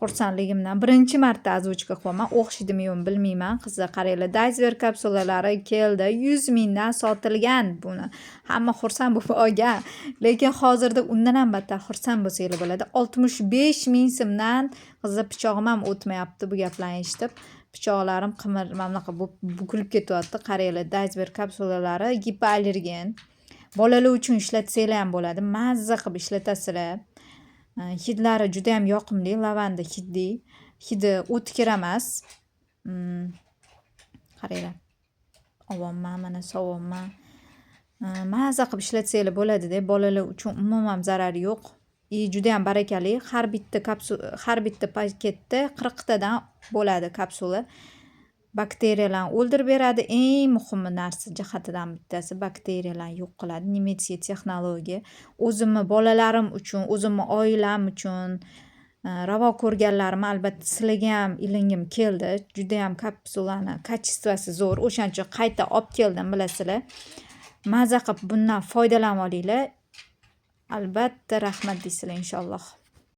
Xursandligimdan birinchi marta озвучка qilyapman. O'xshaydimi, yo'qmi, bilmayman. Qizlar, qaranglar, Dayzver kapsulalari keldi. 100 mingdan sotilgan buni. Hamma xursand bo'lib olgan. Lekin hozirda undan ham battar xursand bo'lsanglar bo'ladi. 65 ming so'mdan, qizlar, pichog'im ham o'tmayapti bu gaplarni eshitib. Pichoqlarim qimir, mana bunaqa bo'lib bukilib ketyapti. Qaranglar, Dayzver kapsulalari gipoallergen. Bolalar uchun ishlatsanglar ham bo'ladi. Mazza qilib ishlatasizlar. Hidlari judayam yoqimli, lavanda hidli. Hidi o'tkir emas. Qaranglar. Ovyapman, mana sovyapman. Maza qilib ishlatsanglar bo'ladida, bolalar uchun umuman zarari yo'q. И judayam barakali. Har bitta paketda 40 tadan bo'ladi kapsula. Bakteriyalarni o'ldirib beradi. Eng muhimi narsa jihatidan bittasi bakteriyalarni yo'q qiladi. Немецкий texnologiya. O'zimni bolalarim uchun, o'zimni oilam uchun ravo ko'rganlarimni albatta sizlarga ham ilingim keldi. Judayam kapsulani качество si zo'r. O'shaning uchun qayta olib keldim, bilasizlar. Maza qilib bundan foydalanib olinglar. Albatta rahmat deysizlar, inshaalloh.